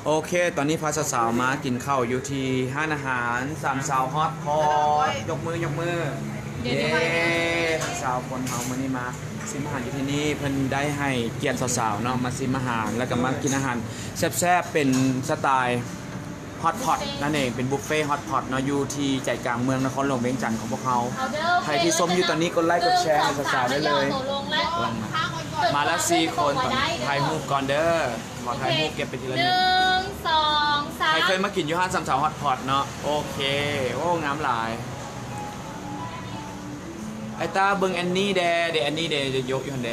ໂອເຄ ຕອນນີ້ພາສາວໆມາກິນເຂົ້າຢູ່ທີ່ຮ້ານອາຫານສາມສາວຮອດພອດ ຍົກມື ຍົກມື ເຢ້ ທັງຊາວຄົນເຮົາມື້ນີ້ມາຊິມອາຫານຢູ່ທີ່ນີ້ ເພິ່ນໄດ້ໃຫ້ກຽດສາວໆເນາະ ມາຊິມອາຫານ ແລ້ວກໍມາກິນອາຫານແຊບໆ ເປັນສະໄຕ ຮອດພອດນັ້ນເອງ ເປັນບຸບເຟຮອດພອດເນາະ ຢູ່ທີ່ໃຈກາງເມືອງນະຄອນຫຼວງວຽງຈັນຂອງພວກເຮົາ. ໃຜທີ່ຊົມຢູ່ຕອນນີ້ ກົດໄລກົດແຊໃຫ້ສາວໆໄດ້ເລີຍ. ມາລະສີ່ຄົນ ຕອນຖ່າຍຮູບກ່ອນເດີ ຂໍຖ່າຍຮູບເກັບໄປທີລະໜຶ່ງ. ໜຶ່ງ ສອງ ສາມ ໃຜເຄີຍມາກິນຢູ່ຮ້ານສາມສາວຮອດພອດເນາະ? ໂອເຄ ໂອ້ ງາມຫຼາຍ. ໄອ້ຕາເບິ່ງແອນນີແດ່ ເດ ແອນນີເດ ໂຍກຢູ່ຫັ້ນເດ.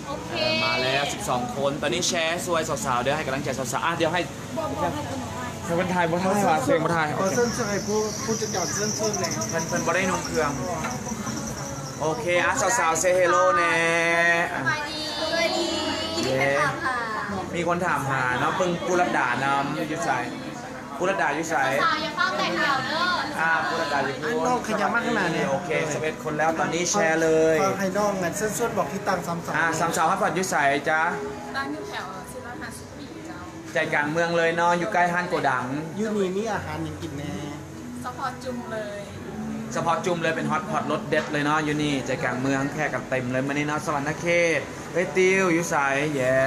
ໂອເຄ ເອີ ມາແລ້ວສິບສອງຄົນ ຕອນນີ້ແຊຊ່ວຍສາວໆເດີ ໃຫ້ກຳລັງໃຈສາວໆ ອ່ະ ດຽວໃຫ້ ບໍ່ ບໍ່ໃຫ້ຄົນຂອງອ້າຍ ໃຫ້ເພິ່ນຖ່າຍ ບໍ່ຖ່າຍວ່າ ເພິ່ນບໍ່ຖ່າຍ ໂອເຄ ເຊີນ ເຊີນໃຫ້ຜູ້ ຜູ້ຈັດການເຊີນ ເຊີນແດ່ ເພິ່ນ ເພິ່ນບໍ່ໄດ້ນຸ່ງເຄື່ອງ ໂອເຄ ອ່ະ ສາວໆ ເຊເຮໂລແດ່ ອ່ະ ສະບາຍດີ ເຢ້ ມີຄົນຖາມຫາເນາະ ເບິ່ງ ປູລັດດານຳ ຢູ່ໃສ? ປູລັດດາຢູ່ໃສ? ສາວໆ ຢ່າຟ້າວແຕກແຖວເດີ ອ່າ ປູລັດດາຢູ່ພຸ້ນ ນ້ອງຂະຫຍັບມາຂ້າງໜ້າແດ່ ໂອເຄ ສິບເອັດຄົນແລ້ວ ຕອນນີ້ແຊເລີຍ ໃຫ້ນ້ອງເຊີນຊວນບອກທີ່ຕັ້ງສາມສາວ ອ່າ ສາມສາວຮອດພອດຢູ່ໃສຈ໊ະ? ຕັ້ງຢູ່ແຖວສີ່ຮ້ອຍຫ້າສິບປີເຈົ້າ ໃຈກາງເມືອງເລີຍເນາະ ຢູ່ໃກ້ຮ້ານໂກດັງ. ຢູ່ນີ້ມີອາຫານຫຍັງກິນແດ່? ສະເພາະຈຸ່ມເລີຍ ສະເພາະຈຸ່ມເລີຍ ເປັນຮອດພອດລົດເດັດເລີຍເນາະ ຢູ່ນີ້ໃຈກາງເມືອງ ແຂກກໍເຕັມເລີຍມື້ນີ້ເນາະ ສະຫວັນນະເຂດ. ເອີຍ ຕິວຢູ່ໃສ? ເຢ້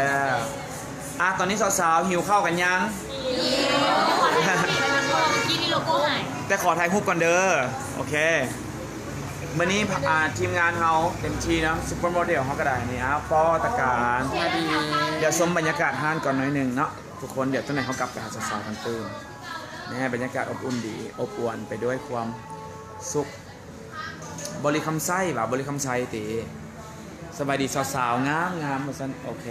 ອ່ະ ຕອນນີ້ສາວໆ ຫິວເຂົ້າກັນຍັງ? ຫິວ ກິນໂລໂກ້ໃຫ້ ແຕ່ຂໍຖ່າຍຮູບກ່ອນເດີ ໂອເຄ. ມື້ນີ້ ອ່າ ທີມງານເຮົາເຕັມທີ່ເນາະ ຊຸບເປີໂມເດວເຮົາກໍໄດ້ ນີ້ ອ່າ ປໍຕະການ ດຽວຊົມບັນຍາກາດຮ້ານກ່ອນໜ້ອຍໜຶ່ງເນາະທຸກຄົນ ດຽວຈັ່ງໃດເຮົາກັບໄປຫາສາວໆກັນຕື່ມ. ແນ່ ບັນຍາກາດອົບອຸ່ນດີ ອົບອວນໄປດ້ວຍຄວາມສຸກ. ບໍລິຄຳໄຊຫວາ? ບໍລິຄຳໄຊຕິ? ສະບາຍດີສາວໆ ງາມໆ ວ່າຊັ້ນ ໂອເຄ.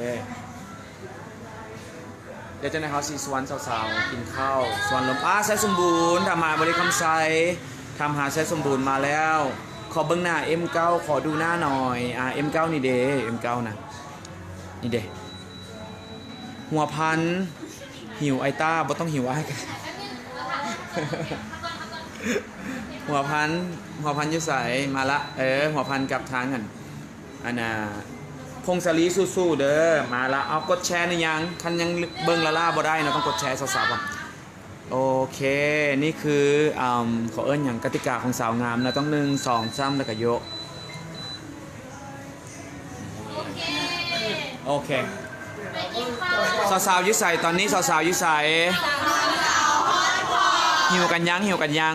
ດຽວຈັ່ງໃດເຮົາຊິຊວນສາວໆກິນເຂົ້າ ຊວນລົມ ອ່າ ໄຊສົມບູນ ຖາມຫາບໍລິຄຳໄຊ ຖາມຫາໄຊສົມບູນມາແລ້ວ ຂໍເບິ່ງໜ້າເອັມເກົ້າ ຂໍດູໜ້າໜ້ອຍ ອ່າ ເອັມເກົ້ານີ້ເດ ເອັມເກົ້ານະ ນີ້ເດ ຫົວພັນ ຫິວໄອຕ້າ ບໍ່ຕ້ອງຫິວອ້າຍ ຫົວພັນ ຫົວພັນຢູ່ໃສ? ມາລະ ເອີ ຫົວພັນກັບທາງ ອັນ ອັນນ່າ ພົງສາລີສູ້ໆເດີ ມາລະ ເອົາ ກົດແຊຫຼືຍັງ? ຄັນຍັງເບິ່ງລາລາບໍ່ໄດ້ເນາະ ຕ້ອງກົດແຊ ສາວໆ ໂອເຄ ນີ້ຄື ອ່າ ເຂົາເອີ້ນຫຍັງ ກະຕິກາຂອງສາວງາມເນາະ ຕ້ອງ ໜຶ່ງ ສອງ ສາມ ແລ້ວກະໂຍກ ໂອເຄ ສາວໆຢູ່ໃສ? ຕອນນີ້ສາວໆຢູ່ໃສ? ຫິວກັນຍັງ? ຫິວກັນຍັງ?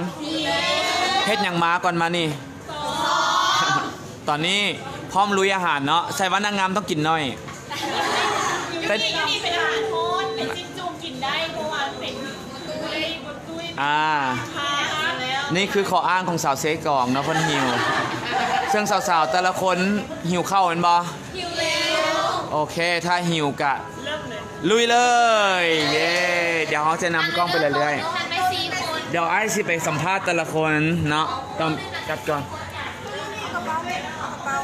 ເຮັດຫຍັງມາກ່ອນມານີ້? ຕອນນີ້ພ້ອມລຸຍອາຫານເນາະ ໃສ່ວ່ານາງງາມຕ້ອງກິນໜ້ອຍ ແຕ່ ເປັນອາຫານໂຮດ ເປັນຊິ້ນຈຸ່ມກິນໄດ້ ເພາະວ່າເປັນ ອ່າ ນີ້ຄືຂໍ້ອ້າງຂອງສາວເຊກອງເນາະ ເພິ່ນຫິວ ເຊິ່ງສາວໆແຕ່ລະຄົນຫິວເຂົ້າແມ່ນບໍ່? ຫິວແລ້ວ ໂອເຄ ຖ້າຫິວກະລຸຍເລີຍ ເຢ້ ດຽວເຮົາຈະນຳກ້ອງໄປເລື້ອຍໆ ດຽວອ້າຍຊິໄປສຳພາດແຕ່ລະຄົນເນາະ ຕ້ອງຈັດກ່ອນ.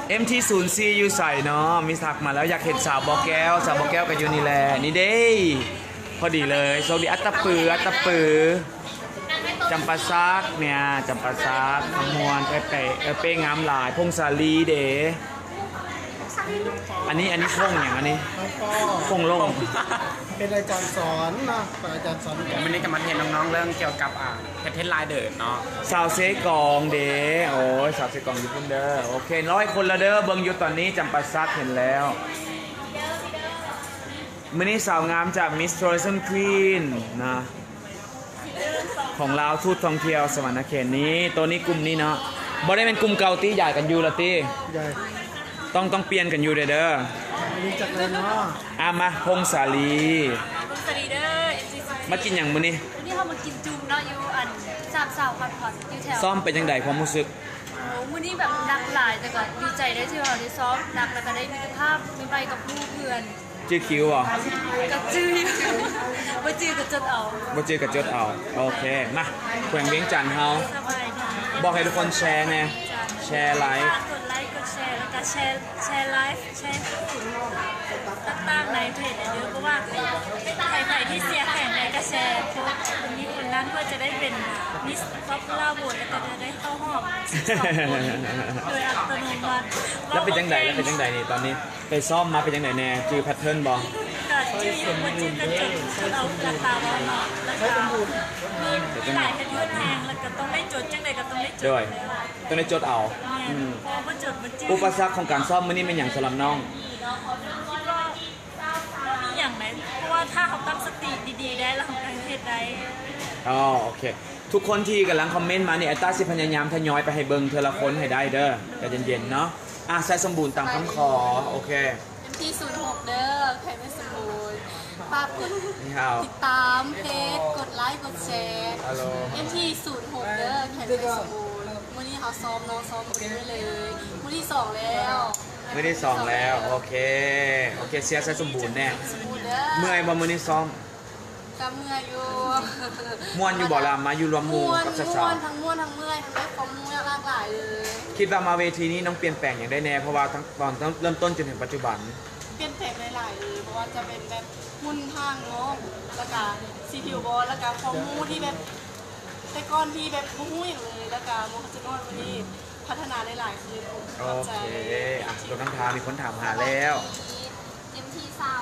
ເອັມທີສູນສີ່ຢູ່ໃສເນາະ? ມີທັກມາແລ້ວ ຢາກເຫັນສາວບໍ່ແກ້ວ ສາວບໍ່ແກ້ວກໍຢູ່ນີ້ແຫຼະ ນີ້ເດ້ ພໍດີເລີຍ ໂຊກດີ ອັດຕະປື ອັດຕະປື ຈຳປາສັກເນຍ ຈຳປາສັກ ຄຳມ່ວນ ເອີຍເປ້ ເອີຍເປ້ງາມຫຼາຍ ພົງສາລີເດ້ ອັນນີ້ ອັນນີ້ພົງຫຍັງ ອັນນີ້ ພົງໂລງ ເປັນອາຈານສອນເນາະ ເປັນອາຈານສອນ ມື້ນີ້ກໍມາເທຣນນ້ອງໆເລື່ອງກ່ຽວກັບ ອ່າ ເຮັດເຮັດລາຍເດີເນາະ ສາວເຊກອງເດ້ ໂອ້ຍ ສາວເຊກອງຢູ່ພຸ້ນເດີ ໂອເຄ ຮ້ອຍຄົນລະເດີ ເບິ່ງຢູ່ຕອນນີ້ ຈຳປາສັກເຫັນແລ້ວ ມື້ນີ້ສາວງາມຈາກ Miss Tourism Queen ນະ ຂອງລາວທູດທ່ອງທ່ຽວສະຫວັນນະເຂດນີ້ ໂຕນີ້ກຸ່ມນີ້ເນາະ ບໍ່ໄດ້ແມ່ນກຸ່ມເກົ່າຕິ ຍ້າຍກັນຢູ່ລະຕິ ຍ້າຍ ຕ້ອງ ຕ້ອງປ່ຽນກັນຢູ່ເດີ ຮູ້ຈັກເລີຍເນາະ ອ່າ ມາ ພົງສາລີ ພົງສາລີເດີ ເອັມຊີ ມາກິນຫຍັງມື້ນີ້? ມື້ນີ້ເຮົາມາກິນຈຸ່ມເນາະ ຢູ່ອັນສາມສາວຮອດພອດຢູ່ແຖວ ຊ້ອມເປັນຈັ່ງໃດຄວາມຮູ້ສຶກ? ໂອ້ ມື້ນີ້ແບບໜັກຫຼາຍ ແຕ່ກໍດີໃຈເດ້ທີ່ວ່າເຮົາໄດ້ຊ້ອມໜັກ ແລ້ວກໍໄດ້ມິດຕະພາບໃໝ່ໆກັບໝູ່ເພື່ອນ ຈື່ຄິວບໍ່? ກໍຈື່ຢູ່ ບໍ່ຈື່ກໍຈົດເອົາ ບໍ່ຈື່ກໍຈົດເອົາ ໂອເຄ ມາ ແຂວງວຽງຈັນເຮົາ ສະບາຍດີ ບອກໃຫ້ທຸກຄົນແຊແດ່ ແຊໄລຟ໌ ກົດໄລກ໌ ກົດແຊ ແລ້ວກໍແຊ ແຊໄລຟ໌ ແຊຕ່າງໆໃນເພຈເດີ ເພາະວ່າໃຜໆທີ່ເຊຍແຂວງໃດກໍແຊ ເພາະວ່າຄົນນີ້ຄົນນັ້ນເພື່ອຈະໄດ້ເປັນມິສປັອບປູລາໂຫວດ ແລ້ວກໍຈະໄດ້ເຂົ້າຮອບສິບສອງຄົນໂດຍອັດຕະໂນມັດ ແລ້ວເປັນຈັ່ງໃດ ແລ້ວເປັນຈັ່ງໃດນີ້ ຕອນນີ້ໄປຊ້ອມມາເປັນຈັ່ງໃດແດ່ ຈື່ແພັດເທີນບໍ່? ກໍ ຈື່ຢູ່ ບໍ່ຈື່ກະຈົດ ເອົາກະຕາເວົ້າເນາະ ແລ້ວກະມີ ມີຫຼາຍເຮັດເພິ່ນແຮງ ແລ້ວກະຕ້ອງໄດ້ຈົດ ຈັ່ງໃດກະຕ້ອງໄດ້ຈົດ ໂດຍ ແລ້ວ ຕ້ອງໄດ້ຈົດເອົາ ແມ່ນ ອືມ ເພາະວ່າບໍ່ຈົດບໍ່ຈື່. ອຸປະສັກຂອງການຊ້ອມມື້ນີ້ແມ່ນຫຍັງສຳລັບນ້ອງ? ຄິດວ່າບໍ່ມີຫຍັງໃດ ເພາະວ່າຖ້າເຮົາຕັ້ງສະຕິດີໆໄດ້ ແລ້ວເຮົາກະເຮັດໄດ້. ອໍ ໂອເຄ ທຸກຄົນທີ່ກຳລັງຄອມເມັນມານີ້ ແອດຕາຊິພະຍາຍາມທະຍອຍໄປໃຫ້ເບິ່ງເທື່ອລະຄົນໃຫ້ໄດ້ເດີ ໃຈເຢັນໆເນາະ. ອ່າ ໄຊສົມບູນຕາມຄຳຂໍ ໂອເຄ. ເອັມທີສູນຫົກເດີ ແຂວງໄຊສົມບູນ ຝາກກົດຕິດຕາມເພຈ ກົດໄລກົດແຊ ເອັມທີສູນຫົກເດີ ແຂວງໄຊສົມບູນ. ມື້ນີ້ເຮົາຊ້ອມເນາະ ຊ້ອມມື້ນີ້ເລີຍ ມື້ທີສອງແລ້ວ ມື້ທີສອງແລ້ວ ໂອເຄ ໂອເຄ ເຊຍໃສ່ສົມບູນແນ່. ເມື່ອຍບໍ່ມື້ນີ້ຊ້ອມ? ກະເມື່ອຍຢູ່. ມ່ວນຢູ່ບໍ່ລະ ມາຢູ່ລວມໝູ່ກັບສາວໆ? ມ່ວນ ທັງມ່ວນທັງເມື່ອຍ ທັງໄດ້ຄວາມຮູ້ຫຼາກຫຼາຍເລີຍ. ຄິດວ່າມາເວທີນີ້ນ້ອງປ່ຽນແປງຫຍັງໄດ້ແນ່ ເພາະວ່າທັງຕອນເລີ່ມຕົ້ນຈົນເຖິງປັດຈຸບັນ? ປ່ຽນແປງຫຼາຍໆເລີຍ ບໍ່ວ່າຈະເປັນແບບຮຸ່ນຮ່າງເນາະ ແລ້ວກະສີຜິວບໍ່ ແລ້ວກະຄວາມຮູ້ທີ່ແບບ ແຕ່ກ່ອນທີ່ແບບບໍ່ຮູ້ຫຍັງເລີຍ ແລ້ວກະມາຮອດຈຸດຮອດມື້ນີ້ ພັດທະນາໄດ້ຫຼາຍຂຶ້ນ. ໂອເຄ ອ່ະ ລົງນ້ຳທາ ມີຄົນຖາມຫາແລ້ວ. ເອັມທີຊາວ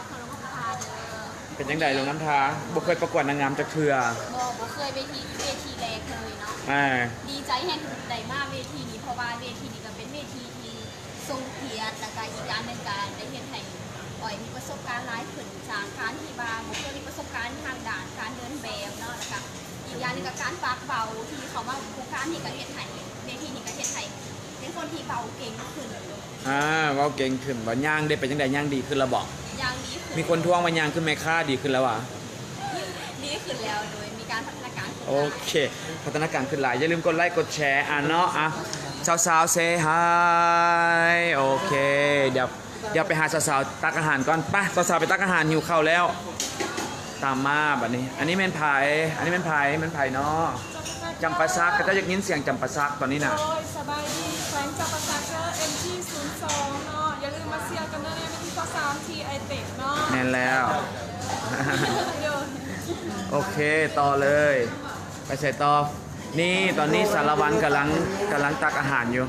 ເປັນຈັ່ງໃດ ລົງນ້ຳທາ ບໍ່ເຄີຍປະກວດນາງງາມຈັກເທື່ອ? ບໍ່ ບໍ່ເຄີຍ ເວທີ ເວທີແລກເລີຍເນາະ. ອ່າ ດີໃຈແຮງທີ່ໄດ້ມາເວທີນີ້ ເພາະວ່າເວທີນີ້ກະເປັນເວທີທີ່ ຊົງກຽດ ແລ້ວກະອີກຢ່າງໜຶ່ງກະໄດ້ເຮັດໃຫ້ອອຍມີປະສົບການຫຼາຍຂຶ້ນ ຈາກການທີ່ວ່າບໍ່ເຄີຍມີປະສົບການທາງດ້ານການເດີນແບບເນາະ ແລ້ວກະອີກຢ່າງໜຶ່ງກະການປາກເບົາ ທີ່ເຂົ້າມາໂຄງການນີ້ກະເຮັດໃຫ້ ເວທີນີ້ກະເຮັດໃຫ້ເປັນຄົນທີ່ເບົາເກັ່ງຂຶ້ນ. ອ່າ ເວົ້າເກັ່ງຂຶ້ນບໍ່? ຍ່າງເດ ເປັນຈັ່ງໃດ? ຍ່າງດີຂຶ້ນແລ້ວບໍ່? ຍ່າງດີຂຶ້ນ. ມີຄົນທ້ວງວ່າຍ່າງຄືແມ່ຄ້າ ດີຂຶ້ນແລ້ວຫວາ? ດີຂຶ້ນແລ້ວ ໂດຍມີການພັດທະນາການຂຶ້ນ. ໂອເຄ ພັດທະນາການຂຶ້ນຫຼາຍ. ຢ່າລືມກົດໄລກົດແຊ ອ່າ ເນາະ. ອ່ະ ສາວໆ ເຊຮາຍ. ໂອເຄ ດຽວ ດຽວໄປຫາສາວໆ ຕັກອາຫານກ່ອນ. ໄປ ສາວໆ ໄປຕັກອາຫານ ຫິວເຂົ້າແລ້ວ. ຕາມມາບັດນີ້. ອັນນີ້ແມ່ນໃຜ? ອັນນີ້ແມ່ນໃຜ? ແມ່ນໃຜເນາະ? ຈຳປາສັກ. ຂະເຈົ້າຢາກຍິນສຽງຈຳປາສັກຕອນນີ້ນະ. ໂດຍ ສະບາຍດີ ແຂວງຈຳປາສັກເດີ ເອັມທີສູນສອງເນາະ. ຢ່າລືມມາເຊຍກັນເດີ ໃນວັນທີຊາວສາມທີ່ໄອເຕັກເນາະ. ແມ່ນແລ້ວ. ໂດຍ ໂອເຄ ຕໍ່ເລີຍ. ໄປໃສຕໍ່? ນີ້ ຕອນນີ້ສາລະວັນກຳລັງ ກຳລັງຕັກອາຫານຢູ່.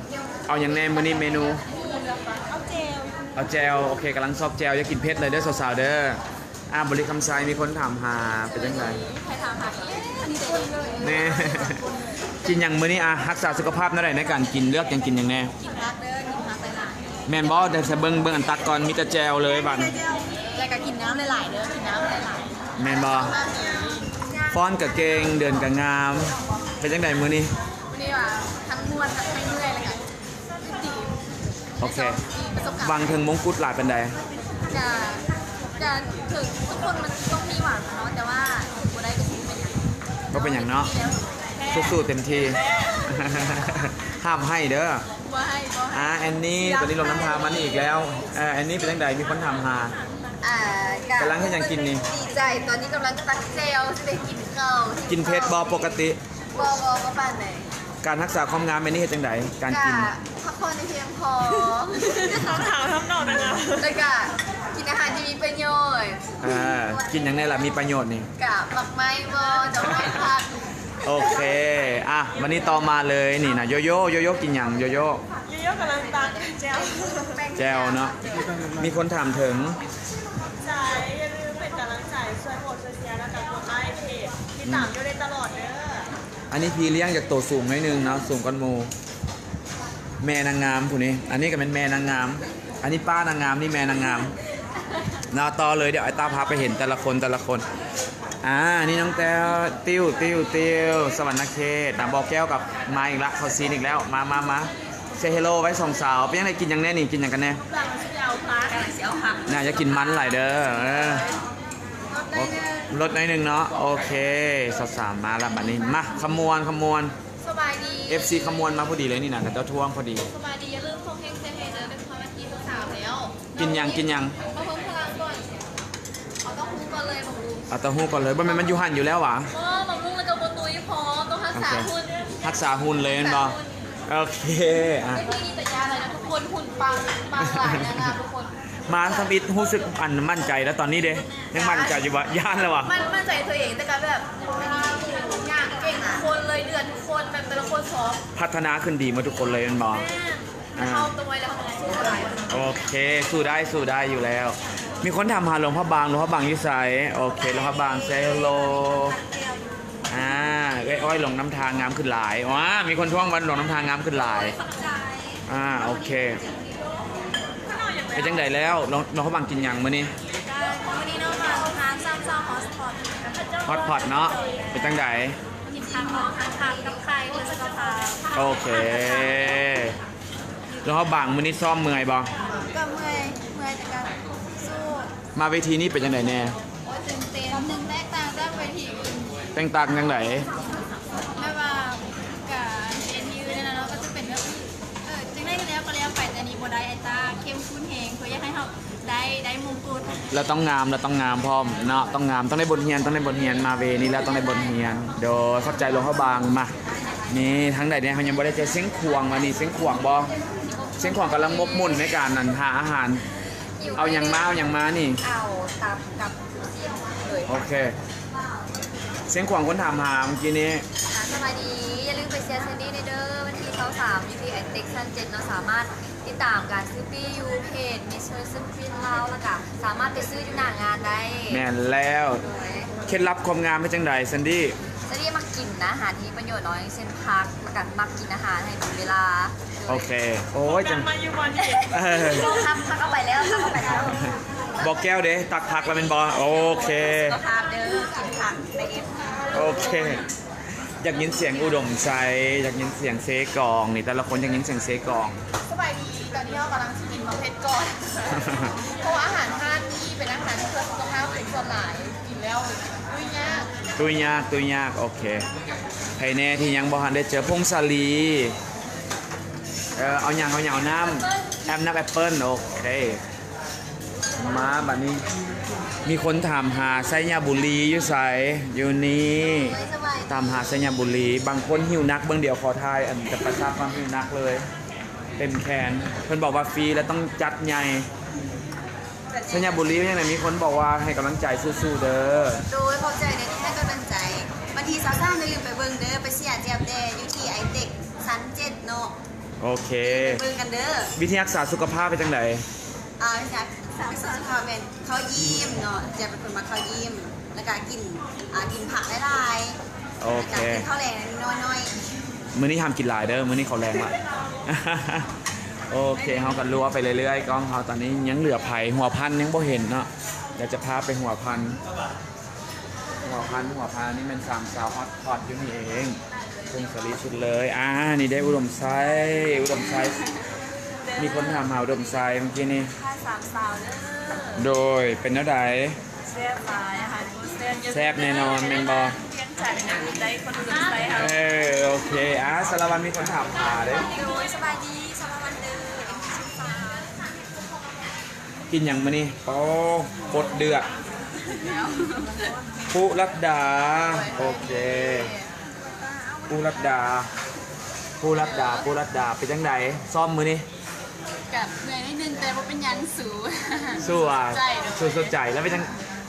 ເອົາຫຍັງແນ່ມື້ນີ້ເມນູ? ເອົາແຈ່ວ. ເອົາແຈ່ວ. ໂອເຄ ກຳລັງຊອກແຈ່ວ. ຢ່າກິນເຜັດເລີຍເດີສາວໆເດີ. ອ່າ ບໍລິຄຳໄຊ ມີຄົນຖາມຫາ ເປັນຈັ່ງໃດ? ໃຜຖາມຫາອີກ? ອັນນີ້ເດ. ແນ່ ກິນຫຍັງມື້ນີ້? ອ່າ ຮັກສາສຸຂະພາບແນວໃດໃນການກິນ? ເລືອກຫຍັງ ກິນຫຍັງແນ່? ກິນຜັກເດີ ກິນຜັກຫຼາຍໆ. ແມ່ນບໍ່? ແຕ່ເບິ່ງ ເບິ່ງອັນຕັກກ່ອນ ມີແຕ່ແຈ່ວເລີຍບາດ. ແລ້ວກະກິນນ້ຳຫຼາຍໆເດີ ກິນນ້ຳຫຼາຍໆ. ແມ່ນບໍ່? ຟ້ອນກະເກັ່ງ ເດີນກະງາມ. ເປັນຈັ່ງໃດມື້ນີ້? ມື້ນີ້ວ່າທັງມ່ວນ ທັງເມື່ອຍ ແລ້ວກະ ໂອເຄ ຫວັງເຖິງມົງກຸດຫຼາຍປານໃດ? ກະ ກະເຖິງທຸກຄົນມັນຕ້ອງມີຫວັງເນາະ ແຕ່ວ່າເຖິງບໍ່ໄດ້ກະຊິບໍ່ເປັນຫຍັງ. ບໍ່ເປັນຫຍັງເນາະ ສູ້ໆເຕັມທີ່. ຫ້າມໄຫ້ເດີ. ບໍ່ໃຫ້ ບໍ່ໃຫ້. ອ່າ ແອນນີ ຕອນນີ້ລົງນ້ຳທາມານີ້ອີກແລ້ວ. ເອີ ແອນນີ ເປັນຈັ່ງໃດ? ມີຄົນຖາມຫາ. ອ່າ ກະ ກຳລັງເຮັດຫຍັງກິນນີ້? ດີໃຈ ຕອນນີ້ກຳລັງຕັກແຈ່ວ ຊິໄດ້ກິນເຂົ້າ. ກິນເຜັດບໍ່ປົກກະຕິ? ບໍ່ ບໍ່ ບໍ່ປານໃດ. ການຮັກສາຄວາມງາມແມ່ນນີ້ເຮັດຈັ່ງໃດ? ການກິນ ກະພັກຜ່ອນໃຫ້ພຽງພໍ. ຄຳຖາມທຳນອງນັ້ນນະ. ແລ້ວກະກິນອາຫານທີ່ມີປະໂຫຍດ. ເອີ ກິນຫຍັງແນ່ລະມີປະໂຫຍດນີ້? ກະໝາກໄມ້ບໍ່ ດອກໄມ້ຜັກ. ໂອເຄ ອ່ະ ວັນນີ້ຕໍ່ມາເລີຍນີ້ນະ ໂຢໂຢ ໂຢໂຢກິນຫຍັງ? ໂຢໂຢ ໂຢໂຢກຳລັງຕັກແຈ່ວ ແຈ່ວເນາະ. ມີຄົນຖາມເຖິງ. ຂອບໃຈ ຢ່າລືມເປັນກຳລັງໃຈ ຊ່ວຍໂຫວດ ຊ່ວຍເຊຍ ແລ້ວກະກົດໄລກ໌ເພຈ ຕິດຕາມໂຢໂຢໄດ້ຕະຫຼອດເດີ. ອັນນີ້ພີ່ລ້ຽງຢາກໂຕສູງໜ້ອຍໜຶ່ງເນາະ ສູງກວ່າໝູ່. ແມ່ນາງງາມຜູ້ນີ້ ອັນນີ້ກະແມ່ນແມ່ນາງງາມ ອັນນີ້ປ້ານາງງາມ ນີ້ແມ່ນາງງາມເນາະ. ຕໍ່ເລີຍ ດຽວໄອ້ຕາພາໄປເຫັນແຕ່ລະຄົນ ແຕ່ລະຄົນ. ອ່າ ນີ້ນ້ອງແຕ້ວ ຕິວ ຕິວ ຕິວ ສະຫວັນນະເຂດນະ. ບໍ່ແກ້ວກັບມາອີກລະ ເຂົ້າຊີນອີກແລ້ວ. ມາ ມາ ມາ ເຊເຮໂລໄວ້ສອງສາວ. ເປັນຈັ່ງໃດ ກິນຫຍັງແນ່ນີ້? ກິນຫຍັງກັນແນ່? ນະ ຢ່າກິນມັນຫຼາຍເດີ. ເອີ ລົດໜ້ອຍໜຶ່ງເນາະ. ໂອເຄ ສາມມາລະບາດນີ້. ມາ ຂະມວນ ຂະມວນ. ສະບາຍດີ ເອັຟຊີ ຂະມວນມາພໍດີເລີຍນີ້ນະ ເຂົາເຈົ້າທວງພໍດີ. ສະບາຍດີ ຢ່າລືມສົ່ງແຮງໃສ່ໃຫ້ເດີ ເປັນຄວາມແມ່ນກິນສາວແລ້ວ. ກິນຫຍັງ ກິນຫຍັງ? ບຳລຸງພະລັງກ່ອນ ເອົາເຕົ້າຫູ້ກ່ອນເລີຍ ບຳລຸງ ເອົາເຕົ້າຫູ້ກ່ອນເລີຍ. ບໍ່ແມ່ນມັນຢູ່ຫັ້ນຢູ່ແລ້ວຫວາ? ບໍ່ ບຳລຸງແລ້ວກະບໍ່ຕຸ້ຍພ້ອມ ຕ້ອງຮັກສາຫຸ່ນ. ຮັກສາຫຸ່ນເລີຍແມ່ນບໍ່? ໂອເຄ ອ່ະ ເວທີນີ້ກະຢ່າຫຼາຍນະທຸກຄົນ ຫຸ່ນປັງ ປັງຫຼາຍນະທຸກຄົນ. ມາທຳອິດຮູ້ສຶກອັນໝັ້ນໃຈແລ້ວຕອນນີ້ເດ. ຍັງໝັ້ນໃຈຢູ່ບໍ່? ຢ້ານແລ້ວຫວາ? ໝັ້ນ ໝັ້ນໃຈໂຕເອງ ແຕ່ກະແບບ ຍ່າງເກັ່ງທຸກຄົນເລີຍ ເດືອດທຸກຄົນ ແບບແຕ່ລະຄົນຊອບ ພັດທະນາຂຶ້ນດີໝົດທຸກຄົນເລີຍແມ່ນບໍ່? ແມ່ນ ອ່າ ເຮົາໂຕໄວແລ້ວ ເຮົາຕ້ອງສູ້ຫຼາຍ. ໂອເຄ ສູ້ໄດ້ ສູ້ໄດ້ຢູ່ແລ້ວ. ມີຄົນຖາມຫາຫຼວງພະບາງ, ຫຼວງພະບາງຢູ່ໃສ? ໂອເຄ, ຫຼວງພະບາງ say hello. ອ່າ ເອື້ອຍອ້ອຍຫຼວງນ້ຳທາງາມຂຶ້ນຫຼາຍ. ວ້າ ມີຄົນທ້ວງວ່າຫຼວງນ້ຳທາງາມຂຶ້ນຫຼາຍ. ອ່າ ໂອເຄ. ເປັນຈັ່ງໃດແລ້ວ? ຫຼວງ ຫຼວງພະບາງກິນຫຍັງມື້ນີ້? ມື້ນີ້ເນາະ ມາຮ້ານສາມສາວ Hot Pot. Hot Pot ເນາະ. ເປັນຈັ່ງໃດ? ກິນຜັກເນາະ, ຜັກກັບໄຂ່ເພື່ອສຸຂະພາບ. ໂອເຄ. ແລ້ວເຮົາບາງມື້ນີ້ຊ້ອມເມື່ອຍບໍ່? ກໍເມື່ອຍ, ເມື່ອຍແຕ່ກໍສູ້. ມາເວທີນີ້ເປັນຈັ່ງໃດແດ່? ໂອ້ຍ ຕື່ນເຕັ້ນ, ແຕກຕ່າງຈາກເວທີອື່ນ. ແຕກຕ່າງຈັ່ງໃດ? ແບບວ່າການເຮັດຢູ່ນັ້ນເນາະ ກໍຈະເປັນແບບ ເອີ ຈັ່ງໃດກໍແລ້ວກໍແລ້ວໄປ, ແຕ່ນີ້ບໍ່ໄດ້, ໄອ້ຕ້າເຂັ້ມຂຸ້ນແຮງ ເພິ່ນຢາກໃຫ້ເຮົາ ໄດ້ ໄດ້ມົງກຸດ. ລາວຕ້ອງງາມ, ລາວຕ້ອງງາມພ້ອມເນາະ, ຕ້ອງງາມ, ຕ້ອງໄດ້ບົດຮຽນ, ຕ້ອງໄດ້ບົດຮຽນ, ມາເວນີ້ແລ້ວຕ້ອງໄດ້ບົດຮຽນ. ໂດຍ ຂອບໃຈຫຼວງພະບາງ. ມາ ນີ້ທາງໃດແດ່? ເຮົາຍັງບໍ່ໄດ້ເຈີຊຽງຂວາງ. ອັນນີ້ຊຽງຂວາງບໍ່? ຊຽງຂວາງກຳລັງໝົກໝຸ່ນໃນການນັ້ນ ຫາອາຫານ. ເອົາຫຍັງມາ? ເອົາຫຍັງມານີ້? ເອົາຕັບກັບລູກຊີ້ນເລີຍ. ໂອເຄ. ຊຽງຂວາງຄົນຖາມຫາເມື່ອກີ້ນີ້. ອ່າ ສະບາຍດີ, ຢ່າລືມໄປເຊຍແຊນດີ້ແດ່ເດີ ວັນທີຊາວສາມ ຢູ່ທີ່ໄອເຕັກຊັ້ນເຈັດເນາະ, ສາມາດ ຕິດຕາມການຊື້ປີ້ຢູ່ເພຈ Miss Tourism Queen ລາວ ແລ້ວກະສາມາດໄປຊື້ຢູ່ໜ້າງານໄດ້. ແມ່ນແລ້ວ. ໂດຍ ເຄັດລັບຄວາມງາມເຮັດຈັ່ງໃດ ແຊນດີ້? ແຊນດີ້ມັກກິນອາຫານທີ່ມີປະໂຫຍດເນາະ, ຢ່າງເຊັ່ນຜັກ, ແລ້ວກະມັກກິນອາຫານໃຫ້ເປັນເວລາ. ໂອເຄ. ໂອ້ຍ ຈັງ ມາຢູ່ບ່ອນນີ້. ເອີ ພັກ ພັກເອົາໄປແລ້ວ, ພັກເອົາໄປແລ້ວ. ບໍ່ແກ້ວເດ້ ຕັກຜັກແລ້ວແມ່ນບໍ່? ໂອເຄ. ສຸຂະພາບເດີ, ກິນຜັກໄດ້ເອັມ. ໂອເຄ. ຢາກຍິນສຽງອຸດົມໄຊ, ຢາກຍິນສຽງເຊກອງນີ້, ແຕ່ລະຄົນຢາກຍິນສຽງເຊກອງ. ສະບາຍດີ, ຕອນນີ້ເຮົາກຳລັງຊິກິນໝາກເຜັດກ່ອນ ເພາະວ່າອາຫານຮ້ານນີ້ເປັນອາຫານເພື່ອສຸຂະພາບເປັນສ່ວນຫຼາຍ, ກິນແລ້ວຕຸ້ຍຍາກ. ຕຸ້ຍຍາກ, ຕຸ້ຍຍາກ. ໂອເຄ. ໃຜແດ່ທີ່ຍັງບໍ່ທັນໄດ້ເຈີ? ພົງສາລີ. ເອີ ເອົາຫຍັງ? ເອົາຫຍັງ? ເອົານ້ຳ ແອັບ ນ້ຳແອັບເປິ້ນ. ໂອເຄ. ມາບັດນີ້ ມີຄົນຖາມຫາໄຊຍະບູລີຢູ່ໃສ? ຢູ່ນີ້. ໂດຍ ສະບາຍດີ. ຖາມຫາໄຊຍະບູລີ. ບາງຄົນຫິວໜັກ, ເບິ່ງ ດຽວຂໍຖ່າຍ ອັນ ຈະປະຊາກຄວາມຫິວໜັກເລີຍ ເຕັມແຂນ. ເພິ່ນບອກວ່າຟຣີ ແລະ ຕ້ອງຈັດໃຫຍ່. ໄຊຍະບູລີເປັນຈັ່ງໃດ? ມີຄົນບອກວ່າໃຫ້ກຳລັງໃຈ, ສູ້ໆເດີ. ໂດຍ ຂອບໃຈເດີທີ່ໃຫ້ກຳລັງໃຈ. ວັນທີຊາວສາມ ຢ່າລືມໄປເບິ່ງເດີ, ໄປເຊຍແຈມແດ່ ຢູ່ທີ່ໄອເຕັກຊັ້ນເຈັດເນາະ. ໂອເຄ. ໄປເບິ່ງກັນເດີ. ວິທີຮັກສາສຸຂະພາບເປັນຈັ່ງໃດ? ອ່າ ວິທີຮັກສາສຸຂະພາບແມ່ນເຂົ້າຍິມເນາະ, ຈະເປັນຄົນມັກເຂົ້າຍິມ, ແລ້ວກະກິນ ອ່າ ກິນຜັກຫຼາຍໆ. ໂອເຄ. ແລ້ວກະກິນເຂົ້າແລງໜ້ອຍໆ. ມື້ນີ້ຫ້າມກິນຫຼາຍເດີ, ມື້ນີ້ເຂົ້າແລງລະ. ໂອເຄ. ເຮົາກະລົວໄປເລື້ອຍໆ. ກ້ອງເຮົາຕອນນີ້ຍັງເຫຼືອໃຜ? ຫົວພັນຍັງບໍ່ເຫັນເນາະ, ດຽວຈະພາໄປຫົວພັນ. ຫົວພັນ, ຫົວພັນ ອັນນີ້ແມ່ນສາມສາວຮອດ ຮອດຢູ່ນີ້ເອງ, ຜົງສາລີສຸດເລີຍ. ອ່າ ນີ້ເດ້ ອຸດົມໄຊ, ອຸດົມໄຊ. ມີຄົນຖາມຫາອຸດົມໄຊເມື່ອກີ້ນີ້. ສາມສາວເດີ. ໂດຍ ເປັນແນວໃດ? ແຊບຫຼາຍ, ອາຫານໂຄດແຊບ. ແຊບແນ່ນອນແມ່ນບໍ່? ວຽງຈັນໄດ້ຄົນອຸດົມໄຊເຮົາ. ເອີ ໂອເຄ. ອ່າ ສາລະວັນມີຄົນຖາມຫາເດ້. ໂດຍ ສະບາຍດີ ສາລະວັນເດີ ເອັມຊີສາມ. ກິນຫຍັງມື້ນີ້? ໂອ້ ປົດເດືອດ. ປຸລັດດາ. ໂອເຄ. ປຸລັດດາ, ປຸລັດດາ, ປຸລັດດາ. ເປັນຈັ່ງໃດຊ້ອມມື້ນີ້? ກະເມື່ອຍນິດໜຶ່ງ ແຕ່ບໍ່ເປັນຫຍັງ. ສູ້ ສູ້ ອ່າ ສູ້ສຸດໃຈ. ແລ້ວເປັນຈັ່ງ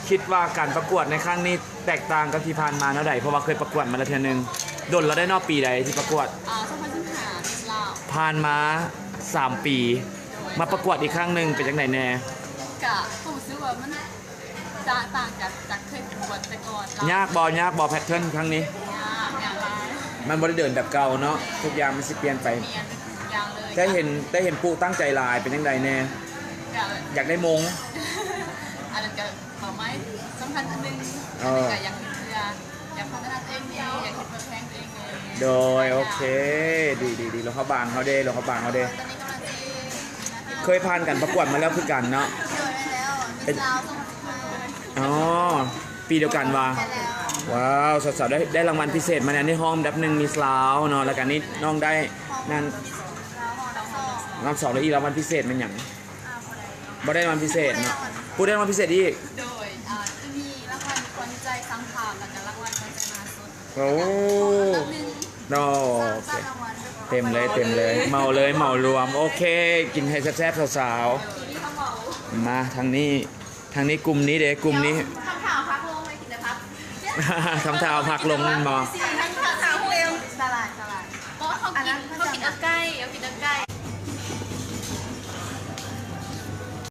ຄິດວ່າການປະກວດໃນຄັ້ງນີ້ແຕກຕ່າງກັບທີ່ຜ່ານມາແນວໃດ? ເພາະວ່າເຄີຍປະກວດມາແລ້ວເທື່ອໜຶ່ງ. ດົນແລ້ວເດ້ເນາະ, ປີໃດທີ່ປະກວດ? ອ່າ ສອງພັນສິບຫ້າ ມິສລາວ. ຜ່ານມາສາມປີ ມາປະກວດອີກຄັ້ງໜຶ່ງ ເປັນຈັ່ງໃດແດ່? ກະຮູ້ສຶກວ່າມັນຈະຕ່າງຈາກ ຈາກເຄີຍປະກວດແຕ່ກ່ອນ. ຍາກບໍ່? ຍາກບໍ່ ແພັດເທີນຄັ້ງນີ້? ຍາກ, ຍາກຫຼາຍ. ມັນບໍ່ໄດ້ເດີນແບບເກົ່າເນາະ, ທຸກຢ່າງມັນຊິປ່ຽນໄປ. ປ່ຽນໄປທຸກຢ່າງເລີຍ. ໄດ້ເຫັນ, ໄດ້ເຫັນປຸຕັ້ງໃຈຫຼາຍ, ເປັນຈັ່ງໃດແດ່? ກະ ຢາກໄດ້ມົງ. ອັນນັ້ນກະເປົ້າໝາຍສຳຄັນອັນໜຶ່ງ. ເອີ ອັນນີ້ກະຢາກເຮັດເພື່ອ ຢາກພັດທະນາຕົວເອງແດ່, ຢາກເຮັດເພື່ອແພງຕົວເອງແດ່. ໂດຍ ໂອເຄ. ດີ, ດີ, ດີ. ຫຼວງພະບາງເຮົາເດ້, ຫຼວງພະບາງເຮົາເດ້. ຕອນນີ້ກຳລັງຊິ ເຄີຍຜ່ານການປະກວດມາແລ້ວຄືກັນເນາະ? ໂດຍ ແມ່ນແລ້ວ. ມິສລາວ ສອງພັນສິບຫ້າ. ອໍ ປີດຽວກັນວ່າ? ແມ່ນແລ້ວ. ວ້າວ ສາວໆ ໄດ້, ໄດ້ລາງວັນພິເສດມາແນ່. ນີ້ຮອງອັນດັບໜຶ່ງມິສລາວເນາະ, ແລ້ວກະນີ້ນ້ອງໄດ້ນັ້ນ ຮອງສອງ ແລ້ວອີກລາງວັນພິເສດແມ່ນຫຍັງ? ອ່າ ບໍ່ໄດ້ ບໍ່ໄດ້ລາງວັນພິເສດເນາະ. ຜູ້ໄດ້ລາງວັນພິເສດອີກ? ໂດຍ ອ່າ ຈະມີລາງວັນຂວັນໃຈຊ່າງພາບ ແລ້ວກະລາງວັນຂວັນໃຈມະຫາຊົນ. ໂອ້ ໂດຍ ເຕັມເລີຍ ເຕັມເລີຍ. ເໝົາເລີຍ ເໝົາລວມ. ໂອເຄ ກິນໃຫ້ແຊບໆ ສາວໆ. ມາທາງນີ້ ທາງນີ້ ກຸ່ມນີ້ເດ້ ກຸ່ມນີ້. ທຳທ່າເອົາຜັກລົງ ໄປກິນແຕ່ຜັກ. ທຳທ່າເອົາຜັກລົງແມ່ນບໍ່?